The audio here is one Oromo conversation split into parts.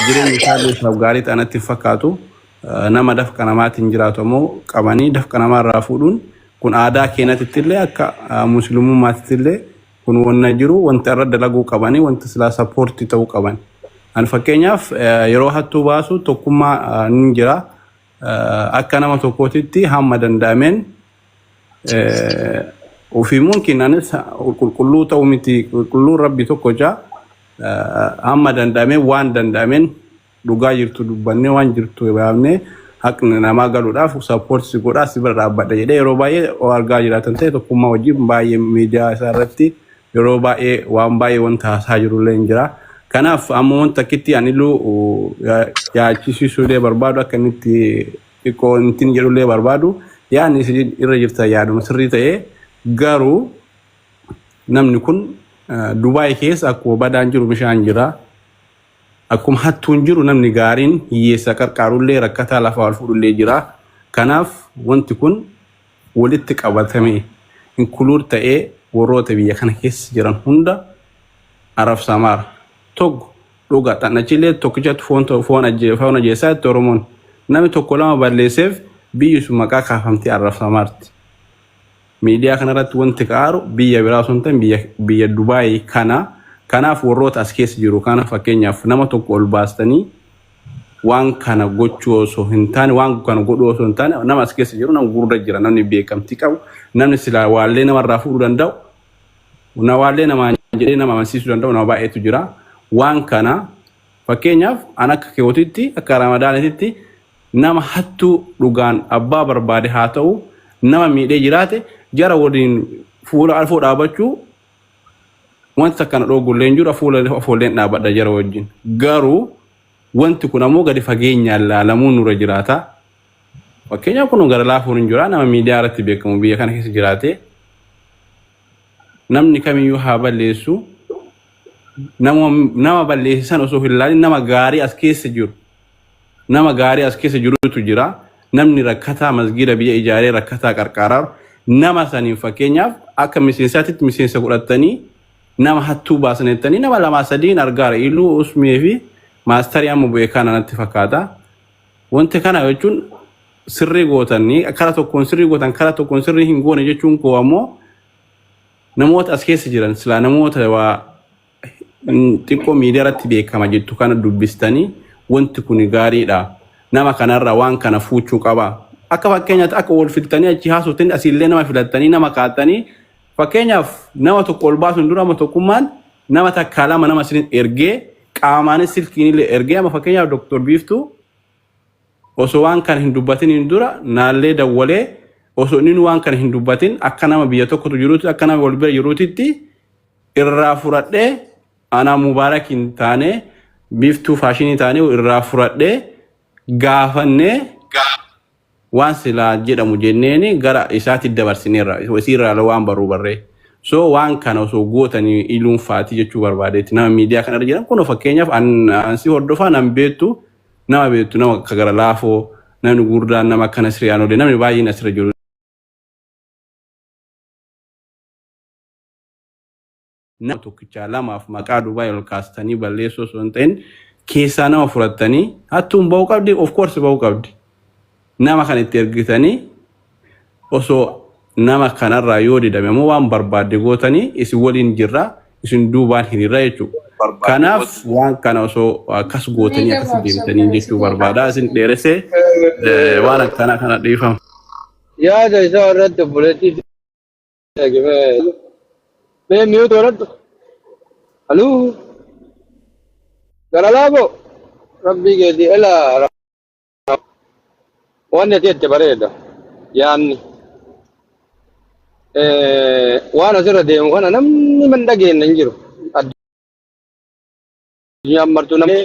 Jireenyi isaallee isaaf gaarii ta'an natti hin fakkaatu. Nama dafqa namaatiin jiraatu ammoo qabanii dafqa namaarraa fuudhuun kun aadaa keenyatti illee, akka muslimummaatti illee kun wanna jiru, wanta irra dalaguu qabanii, wanta silaa support ta'uu qaban. Ani fakkeenyaaf yeroo hattuu baasu tokkummaa ni jira. Akka nama tokkootitti hamma danda'ameen ofii mumkin anis qulqulluu ta'uu miti, qulqulluu rabbi tokko jaa, hamma danda'ameen waan danda'ameen dhugaa jirtu dubbannee, waan jirtu baafnee, haqni namaa galuudhaaf support si godhaa, si bira dhaabbadha jedhee yeroo baay'ee argaa jiraatan ta'e tokkummaa wajjin baay'ee miidiyaa isaa irratti yeroo baay'ee waan baay'ee wanta haasaa jirullee hin jira. Kanaaf amma wanta akkitti aniluu yaachisiisuullee barbaadu, akka inni itti xiqqoo ittiin jedhullee barbaadu, yaadni isin irra jirta yaaduma sirrii ta'ee, garuu namni kun Dubaay keessa akkuma badaan jiru bishaan jira. Akkuma hattuun jiru namni gaariin hiyyeessa qarqaarullee, rakkataa lafaa ol fuudhullee jira. Kanaaf wanti kun walitti qabatame include ta'ee warroota biyya kana keessa jiran hunda arrabsamaara. Tokko dhuga xannachiilee tokkichatti foon foon ajjeesaa itti Oromoon namni tokko lama balleesseef biyyi sun maqaa kaafamtee arrabsamaarti. Miidiyaa kanarratti wanti ka'aaru biyya biraa osoo hin ta'in biyya Dubaay kana. Kanaaf warroota as keessa jiru kana fakkeenyaaf nama tokko ol baastanii waan kana gochuu osoo hin taane, waan kana godhuu osoo hin taane, nama as keessa jiru, nama gurra jira, namni beekamtii qabu, namni silaa waallee namarraa fuudhuu danda'u, na waallee namaan jedhee nama amansiisuu danda'u nama baay'eetu jira. Waan kana fakkeenyaaf an akka keewwatitti, akka Ramadaanititti, nama hattuu dhugaan abbaa barbaade haa ta'u nama miidhee jiraate jara waliin fuula afoo dhaabachuu wanta kana dhoogullee hin jiru, fuula afoolleen dhaabadha jara wajjin. Garuu wanti kun ammoo gadi fageenyaan laalamuun nurra jiraata. Fakkeenyaaf kun gara laafuun hin jira, nama miidiyaa irratti beekamu biyya kana keessa jiraate, namni kamiyyuu haa balleessu, nama balleessisan osoo hin ilaalin nama gaarii as keessa jiru, nama gaarii as keessa jirutu jira. Namni rakkataa masgiida biyya ijaaree rakkataa qarqaaraa, nama saniin fakkeenyaaf akka miseensaatitti miseensa godhatanii nama hattuu baasanettanii nama lamaa sadiin argaara iluu usmee fi maastarii amma bu'e kana natti fakkaata. Wanti kana jechuun sirrii gootanii kara tokkoon sirrii gootan, kara tokkoon sirrii hin goone jechuun koo ammoo namoota as keessa jiran silaa namoota waa xiqqoo miidiyaa irratti beekama jettu kana dubbistanii wanti kun gaariidha. Nama kanarraa waan kana fuuchuu qaba. Akka fakkeenyaatti akka wal filtanii achi haasoftanii asiillee nama filattanii nama kaa'attanii, fakkeenyaaf nama tokko ol baasuun dura amma tokkummaan nama takkaa lama nama isin ergee, qaamaanis silkiin illee ergee, amma fakkeenyaaf Dooktor Biiftuu osoo waan kana hin dubbatiniin dura naallee dawwalee, osoo inni waan kana hin dubbatin akka nama biyya tokkotu jiruutti, akka nama wal bira jiruutitti irraa fudhadhee, anaa Mubaarak hin taane, Biiftuu Faashinii taane irraa fudhadhee gaafannee, waan silaa jedhamu jenneeni gara isaatti dabarsineerra, isiirraa waan baruu barree. So waan kana osoo gootanii iluun faatii jechuu barbaadeetti. Nama miidiyaa kanarra jiran kun fakkeenyaaf an si hordofaa nan beektu, nama beektu, nama akka gara laafoo, namni gurdaan, nama akkana siriyaan olee, namni baay'een asirra jiru. Nama tokkichaa lamaaf maqaa Dubaay ol kaastanii balleessuu osoo hin ta'in keessaa nama fudhattanii, hattuun ba'uu qabdi, of course ba'uu qabdi. Nama kan itti ergitanii osoo nama kanarraa yoo didame immoo waan barbaadde gootanii isin waliin jirra, isin duubaan hiriirra jechuudha. Kanaaf waan kana osoo akkas gootanii akkas deemtanii jechuu barbaada. Isin dheeressee waan akkana kana dhiifama. Yaada isaa irratti obboleettii mee mute godhadhu. Haluu gara laafoo rabbii keetii elaa wanni ati jette bareeda yaanni. Waan asirra deemu kana namni man dhageenye hin jiru. Addunyaan martuu namni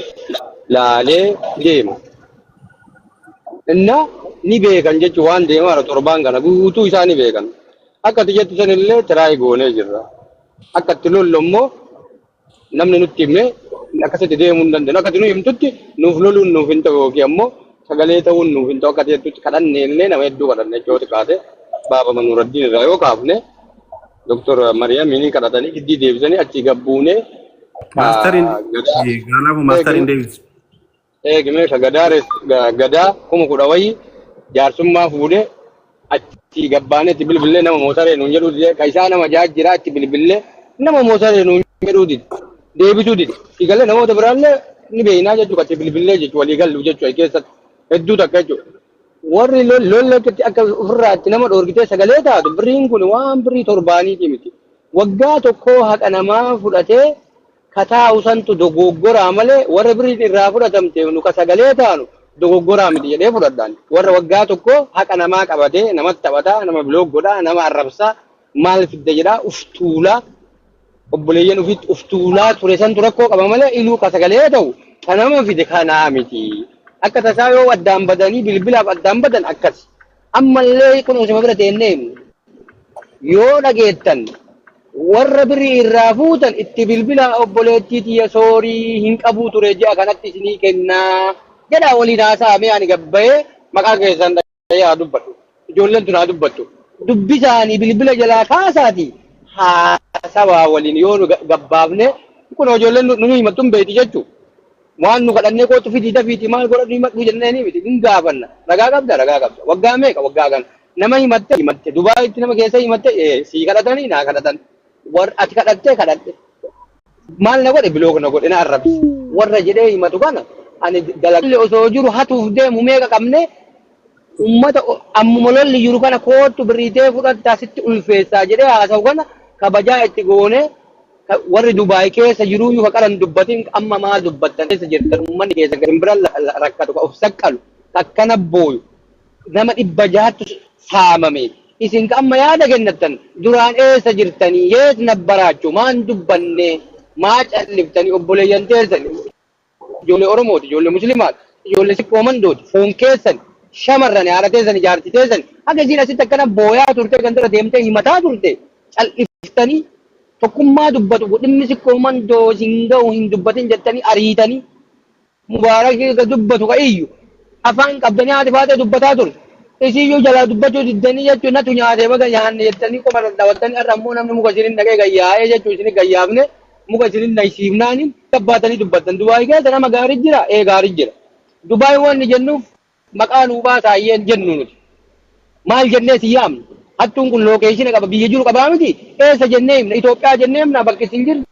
laalee deema. Inna ni beekan jechuun waan deemaa jira torbaan kana guutuu isaa ni beekan. Akka ati jettu sanillee try goonee jirra. Akka itti lollu immoo namni nutti hime akkasitti deemuu hin dandeenyu. Akka ati nu himtutti nuuf loluun nuuf hin ta'u yookiin ammoo sagalee ta'uun nuuf hin ta'u. Akka ati jettutti kadhanne illee nama hedduu kadhanne jechuudha kaate baaba Manuraddiin irraa yoo kaafne Doktor Mariyamiin kadhatanii giddii deebisanii achii gabbuunee Maastariin ganaafuu maastariin deebisu. Eegimee ka gadaa gadaa 10,000 wayii jaarsummaa fuudhee achi gabbaanee itti bilbillee nama moosaree nuun jedhuu dide. Ka isaa nama ja'a jira itti bilbillee nama moosaree nuun jedhuu dide. Deebisuu dide. Igalee namoota biraallee ni beeynaa jechuudha. Itti bilbillee jechuudha walii gallu jechuudha keessatti hedduu takka jechuudha. Warri lolla akkatti akka ofirraa itti nama dhoorgitee sagalee taatu birriin kun waan birrii torbaaniiti miti. Waggaa tokkoo haqa namaa fudhatee ka taa'u santu dogoggoraa malee warra birriin irraa fudhatamte nu ka sagalee taanu dogoggoraa miti jedhee fudhadhaan. Warra waggaa tokko haqa namaa qabatee namatti taphataa, nama block godhaa, nama arrabsaa, maal fidda jedhaa uf tuulaa obboleeyyan ofiitti uf tuulaa ture santu rakkoo qaba malee iluu ka sagalee ta'u ka nama fide kanaa miti. Akka tasaa yoo addaan badanii bilbilaaf addaan badan akkas. Ammallee kun osuma bira teennee himnu. Yoo dhageettan warra birrii irraa fuutan itti bilbilaa obboleettii tiyya soorii hin qabuu ture ji'a kanatti isinii kennaa jedhaa waliin haasa'a mee ani gabbayee maqaa keessan dhahee haa dubbadhu. Ijoolleen tun haa dubbattu. Dubbisaanii bilbila jalaa kaasaati haasawaa waliin yoo nu gabbaafne kun ijoolleen nu himattu hin beekti jechuudha. Waan nu kadhannee kootu fidii dafiitii maal godhadhu himadhu jennee miti hin gaafanna. Ragaa qabda ragaa qabda. Waggaa meeqa waggaa kana. Nama himatte himatte Dubaayitti nama keessa himatte sii kadhatanii naa kadhatan. Warra ati kadhattee kadhadhe. Maal na godhe block na godhe na arrabse. Warra jedhee himatu kana ani dalagaa osoo jiru hatuuf deemu meeqa qabne ummata ammuma lolli jiru kana koottu birriitee fudhattaa sitti ulfeessaa jedhee haasa'u kana kabajaa itti goonee warri Dubaay keessa jiruyyuu ka qaran dubbatin amma maa dubbattan keessa jirtan ummanni keessa kan bira rakkatu ka of saqqalu ka akkana booyu nama 600tu saamame isin ka amma yaada kennattan duraan eessa jirtanii yees nabbaraachuu maan dubbanne maa calliftanii obboleeyyan teessan ijoollee Oromooti, ijoollee Muslimaati, ijoollee Sikkoo Mandooti, foon keessan, shamarran haadha teessan, jaartii teessan, haga isiin asitti akkana booyaa turte gandara deemtee himataa turte calliftanii tokkummaa dubbatu dhimmi Sikkoo Mandoo isin ga'u hin dubbatin jettanii ariitanii Mubaarakii ka dubbatu ka iyyu afaan qabdanii haati faatee dubbataa turte. Isiyyuu jalaa dubbachuu diddanii jechuun natu nyaatee baga nyaanne jettanii qofa dhadhawattanii har'a ammoo namni muka isinin dhaqee gayyaa'ee jechuu isinin gayyaafne muka isinin naysiifnaani gabbaatanii dubbattan. Dubaay keessa nama gaarii jira? Ee gaarii jira. Dubaay wanni jennuuf maqaa nuu baasaa hin jennu nuti. Maal jennee si yaamna? Hattuun kun lookeeshina qaba biyya jiru qabaa miti? Eessa jennee himna? Itoophiyaa jennee himna bakki isin jirtu?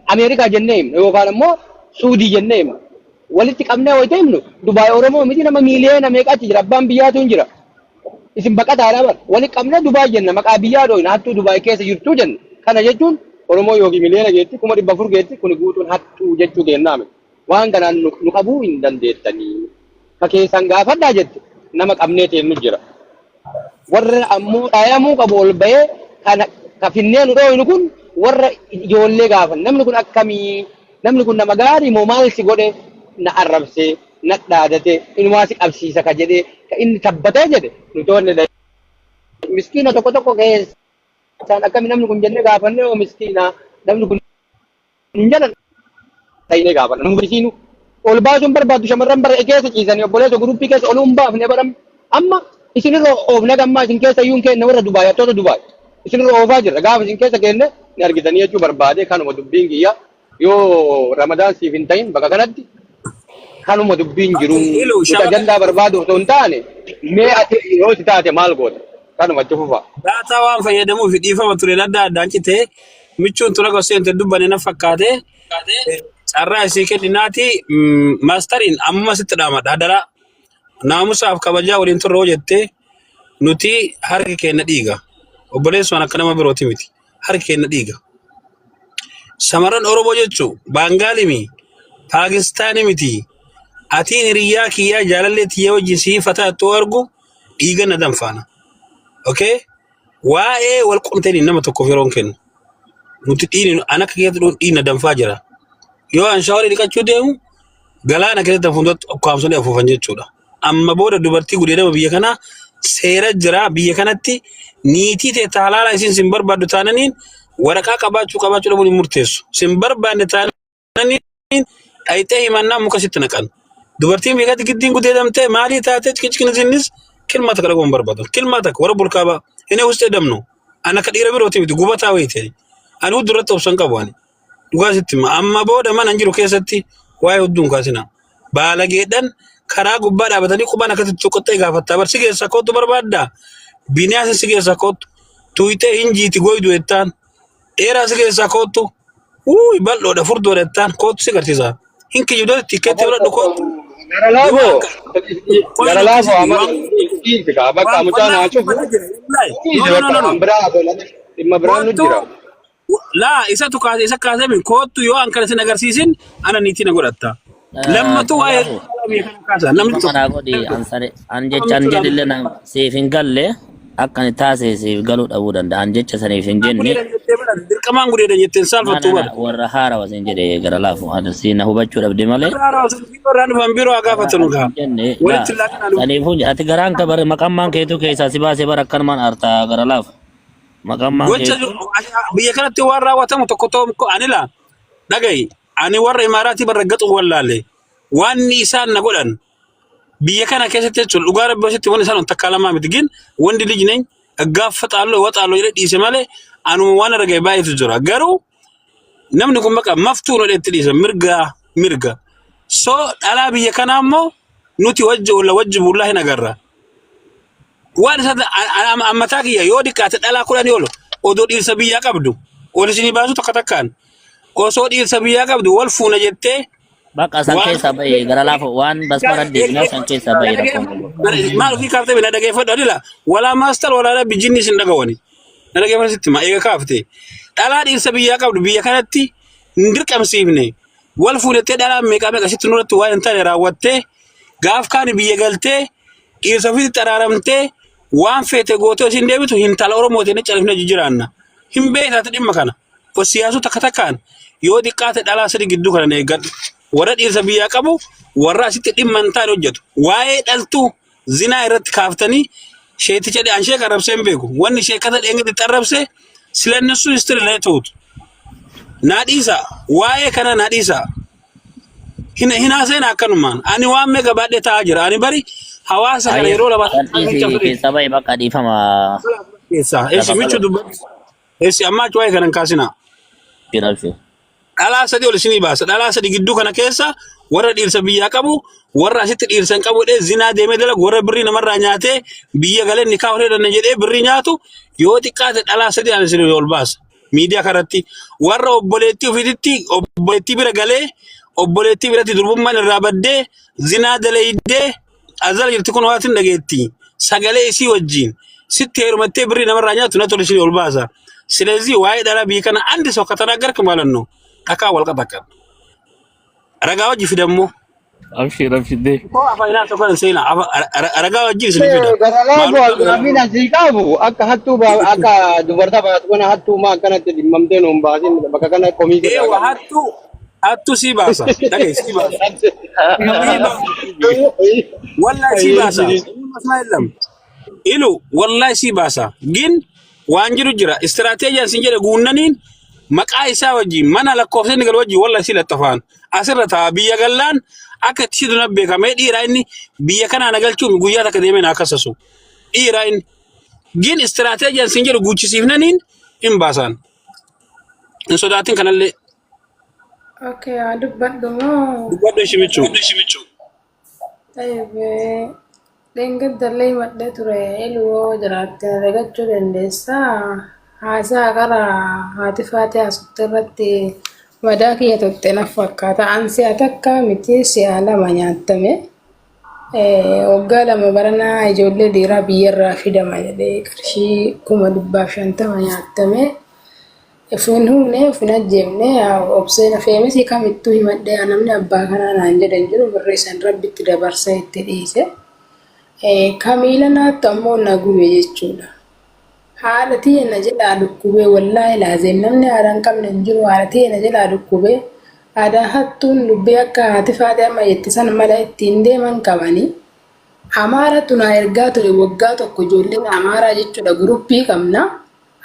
Ameerikaa jennee himna yookaan ammoo Suudii jennee himna. Walitti qabnee wayita himnu Dubaay Oromoo miti nama miiliyoona meeqaatti jira abbaan biyyaatu hin jira. Isin baqataadha bar. Walitti qabnee Dubaay jenna maqaa biyyaa dhooyna hattuu Dubaay keessa jirtuu jenna. Kana jechuun Oromoo yookiin miliyoona geetti 400,000 geetti kun guutuun hattuu jechuu kennaa miti. Waan kanaan nu qabuu hin dandeettanii. Ka keessan gaafadhaa jette nama qabnee teennu jira. Warra ammoo dhayamuu qabu ol bahee kana ka finnee nu dhooynu kun warra ijoollee gaafan namni kun akkamii namni kun nama gaarii moo maal si godhe na arrabsee na dhaadate inumaa si qabsiisa ka jedhee ka inni tabbatee jedhe nuti wanni miskiina tokko tokko keessaan akkami namni kun jennee gaafannee oo miskiina namni kun hin jedhan ta'inee gaafanna. Nu isiinu ol baasuun barbaaddu shamarran bara keessa ciisanii obboleessa guruppii keessa oluu hin baafne baram amma isinirra oofne gammaa isin keessa iyyuu hin kenne warra Dubaay hattoota Dubaay isinirra oofaa jirra gaafa isin keessa kenne ni argitanii jechuu barbaade kanuma dubbiin kiyya yoo Ramadaan siif hin ta'in bakka kanatti kanuma dubbiin jiru Ilu nuti shamarran ajandaa barbaadu osoo hin taane mee ati yoo si taate maal goota kanuma itti fufa. Daataa waan fayyadamuuf dhiifama ture adda addaan citee michuun tura goseente dubbanne na fakkaate carraa isii kenninaati maastariin ammuma sitti dhaamadha hadaraa naamusaaf kabajaa waliin turre hoo jettee nuti harki keenya dhiiga obboleessumaan akka nama birooti miti harki keenya dhiiga shamarran Oromoo jechuun Baangaalimi Paakistaani miti atiin hiriyyaa kiyyaa jaalallee tiyya wajjin sii fataattuu argu dhiiga na danfaana. Okay? Waa'ee wal qunnamteen nama tokkoof yeroon kennu. Nuti dhiigni an akka keessatti dhuun dhiigna danfaa jira. Yoo an shaaworii dhiqachuu deemu galaana keessatti fuulduratti ukkaamsanii afuufan jechuudha. Amma booda dubartii gudeedama biyya kanaa seera jira biyya kanatti niitii ta'e halaala isin sin barbaaddu taananiin waraqaa qabaachuu qabaachuu dhabuun hin murteessu. Sin barbaanne taananiin dhayxee himannaa muka sitti naqan. Dubartiin meeqatti giddiin gudeedamtee maalii taatee ciqiciqni isinis kilmaa takka dhaguun barbaadu. Kilmaa takka warra bulkaabaa inni wusxee damnu. Ani akka dhiira birooti miti gubataa wayii ta'e. Ani hudduu irratti obsan qabu ani. Dhugaa sitti hima. Amma booda mana hin jiru keessatti waa'ee hudduun kaasina. Baalageedhaan karaa gubbaa dhaabatanii qubaan akkasitti tuqxee gaafattaa. Bar si keessa kootu barbaaddaa? Biniyaas si keessa kootu. Tuyxee hin jiiti goydu jettaan. Dheeraa si keessaa koottu. Uuy bal'oodha furdoodha jettaan kootu si garsiisa. Hin kijibdoo tikkeetti fudhadhu koottu. Gara laafoo gara laafoo amma dhiisi kaa bakka mucaan haa cufu dhiisi No, no, bakka no, no. waan biraa dhimma biraan nu jira. Laa isatu kaase isa kaasee min koottu yoo an kana sin agarsiisin ana niitii na godhatta. Lammatu waa'ee biyya kana kaasa namni Amma tokko. naa godhi an sare an jecha an jedhillee na siif hin galle akka ani taasise siif galuu dhabuu danda'a an jecha saniif hin jenne Gudeedan jettee bara dirqamaan gudeedan jetteen na saalfattuu na na bara. warra haarawa sin jedhe gara laafu ani si na hubachuu dhabde malee Warra haaraa warra dhufan biroo haa warra gaafatanu an gaa. hin jenne laa Walitti laaqanaa dhufu. saniifuu ati garaan ka bare maqammaan keetuu keessaa si baasee bara akkanumaan aartaa gara laafu maqammaan Gocha keetuu biyya kanatti waan raawwatamu tokko tokko ani laa dhaga'i ani warra imaaraatii barra gaxu wallaale waan isaan na godhan biyya kana keessatti jechuun dhugaa rabbi asitti wanni isaan takkaa lamaa miti gin wanti lijneen gaafa xaalloo wa xaalloo jedhee dhiise malee anuma waan argame baay'eetu jira garuu namni kun baqa maftuu nu itti dhiisa mirga mirga soo dhalaa biyya kanaa immoo nuti wajji oolla wajji bullaa hin agarra waan isa ammataa kiyya yoo diqqaate dhalaa 10 ol odoo dhiirsa biyyaa qabdu ol isinii baasu takka takkaan osoo dhiirsa biyyaa qabdu wal fuuna jettee Bakka san waan keessaa bahi gara laafu waan basmara deebinaa san keessaa bahi rakkoon qabu. Maal ofii kaaftee na dhageeffadhu adila walaa maastar walaa rabbi jinni isin dhagawani na dhageeffadhu sitti ma eega kaafte dhalaa dhiirsa biyyaa qabdu biyya kanatti hin dirqamsiifne wal fuunettee dhalaa meeqaa meeqa sitti nurratti waan hin taane raawwattee gaaf kaan biyya galtee dhiirsa ofiitti araaramtee waan feete gootee isin deebitu hintala Oromootiin califne jijjiraanna hin beektaati dhimma kana. Siyaasuu takka takkaan yoo xiqqaate dhalaa sadi gidduu kana na eeggadhu. Warra dhiirsa biyyaa qabu warra asitti dhimma hin taane hojjetu. Waa'ee dhaltuu zinaa irratti kaaftanii sheeticha an sheeka arrabsee hin beeku. Wanni sheekata dheengaddi arrabse silannessu istiri lee tuutu. Naa dhiisa waa'ee kana naa dhiisa. Hin haasa'in akkanumaan. Ani waan meeqa baadhee taa'aa jira. Ani bari hawaasa kana Ayyee yeroo lama san dhiisi keessaa bahi bakka dhiifama keessaa. Eessi lafa michuu qal'oo dubbatu. Eessi ammaa achi waa'ee kana hin kaasinaa. jiralfi. Dhalaa sadi ol isinii baasa. Dhalaa sadi gidduu kana keessa warra dhiirsa biyyaa qabu, warra asitti dhiirsa hin qabu jedhee zinaa deemee dalagu, warra birrii namarraa nyaatee biyya galee nikaa horii dhanna jedhee birrii nyaatu yoo xiqqaate dhalaa sadi ani isinii ol baasa. Miidiyaa kanarratti warra obboleettii ofiititti obboleettii bira galee obboleettii biratti durbummaan irraa baddee zinaa dalaydee azala jirti kun waatin dhageetti sagalee isii wajjin sitti heerumattee birrii namarraa nyaatu na tole isin ol baasa. Silezi waa'ee dhala biyya kana andi ሰው ከተናገርክ ማለት ነው dhakaa wal qaxaqqab ragaa wajji fidammoo Abshir abshir dee. koo afaan ilaa tokko hin seenaa ragaa wajji isin fida Gara laafoo maalummaa gaafiin asii qabu akka hattuu akka dubarta baatu kana hattuu maa akkanatti dhimmamtee nuun baasin bakka kana komii sirraa eewa qabna. hattuu hattuu sii baasa dhagaye sii baasa sii baasa wallahi sii baasa masaa illam ilu wallahi sii baasa gin waan jiru jira istiraateejiyaan sin jedhe guunnaniin maqaa isaa wajjin mana lakkoofsa inni galu wajjin wallahi sii laxxafaan asirra taa'a biyya gallaan akka itti situ na beekamee dhiiraa inni biyya kanaa na galchuun guyyaa takka deemee na akkasasu dhiiraa inni gin istiraateejiyaan sin jedhu guuchisiifnaniin hin baasaan hin sodaatin kanallee Okay, haa dubbadhu moo? Dubbadhu ishii michuu. Tayyib, dheengadda illee himadhee ture ilmoo jiraatte na dagachuu dandeessaa? Haasaa qara haati faatee haasofte irratti madaa kiyya tuqxe naf fakkaata. An si'a takka miti si'a lama nyaattame. Waggaa 2 baranaa ijoollee dhiiraa biyyarraa fidama jedhee qarshii 150,000 nyaattame. Of hin huune, of hin ajjeefne, obsee na feemisi kamittuu himadhee namni abbaa kanaa naan jedhe hin jiru birrii san rabbitti dabarsee itti dhiise. Kamiila naattu ammoo na gube jechuudha. Haadha tiyya na jalaa dhukkubee wallaahi laazeem namni haadha hin qabne hin jiru haadha tiyya na jalaa dhukkubee aadaa hattuun dubbii akka haati faaxee amma jette san mala ittiin deeman qabani. Amaaratu naa ergaa ture waggaa tokko ijoolleen amaaraa jechuudha guruppii qabna.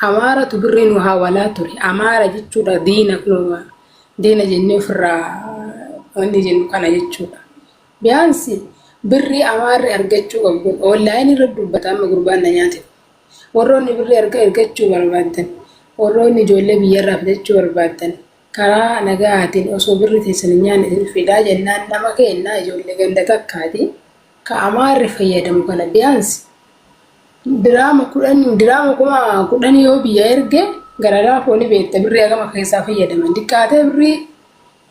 Amaaratu birrii nu hawalaa ture. Amaara jechuudha diina kunuma diina jennee ofirraa wanni jennu kana jechuudha. Biyaansi birrii amaarri argachuu qabu kun onlaayinii irra dubbata amma gurbaan na nyaate. Warroonni birrii argachuu barbaaddan, warroonni ijoollee biyyarraa fidachuu barbaaddan, Karaa nagahaatiin osoo birri teessan hin nyaanne isin fidaa jennaan nama keenna ijoollee ganda takkaati ka Amaarri fayyadamu kana biyaansi diraama 10 diraama 10,000 yoo biyya erge gara laafoo ni beekta birrii hagam akka keessaa fayyadaman diqqaatee birrii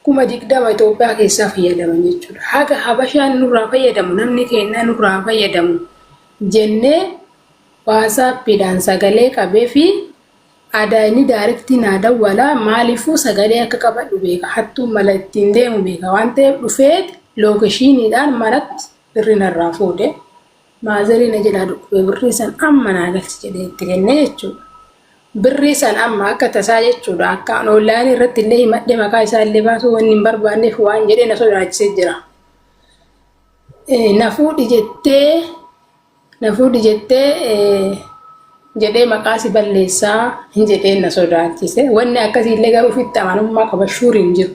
20,000 Itoophiyaa keessaa fayyadaman jechuudha. Haga Habashaan nurraa fayyadamu namni keennaa nurraa fayyadamu jennee waasaappiidhaan sagalee qabee fi Adaa inni direct naa dawwala maaliifuu sagalee akka qabadhu beeka hattuun mala ittiin deemu beeka waan ta'eef dhufeet lookeshiiniidhaan manatti birri narraa fuudhe maazarii na jalaa dhukkube birrii san amma naa galchi jedhee itti kenne jechuudha. Birrii san amma akka tasaa jechuudha akka an onlaayinii irratti illee himadhee maqaa isaa illee baasuu wanni hin barbaanneef waan jedhee na sodaachisee jira. Na fuudhi jettee Na fuudhi jettee jedhee maqaa si balleessaa hin jedheen na sodaachise. Wanni akkasii illee garuu ofitti amanamummaa qaba shuuri hin jiru.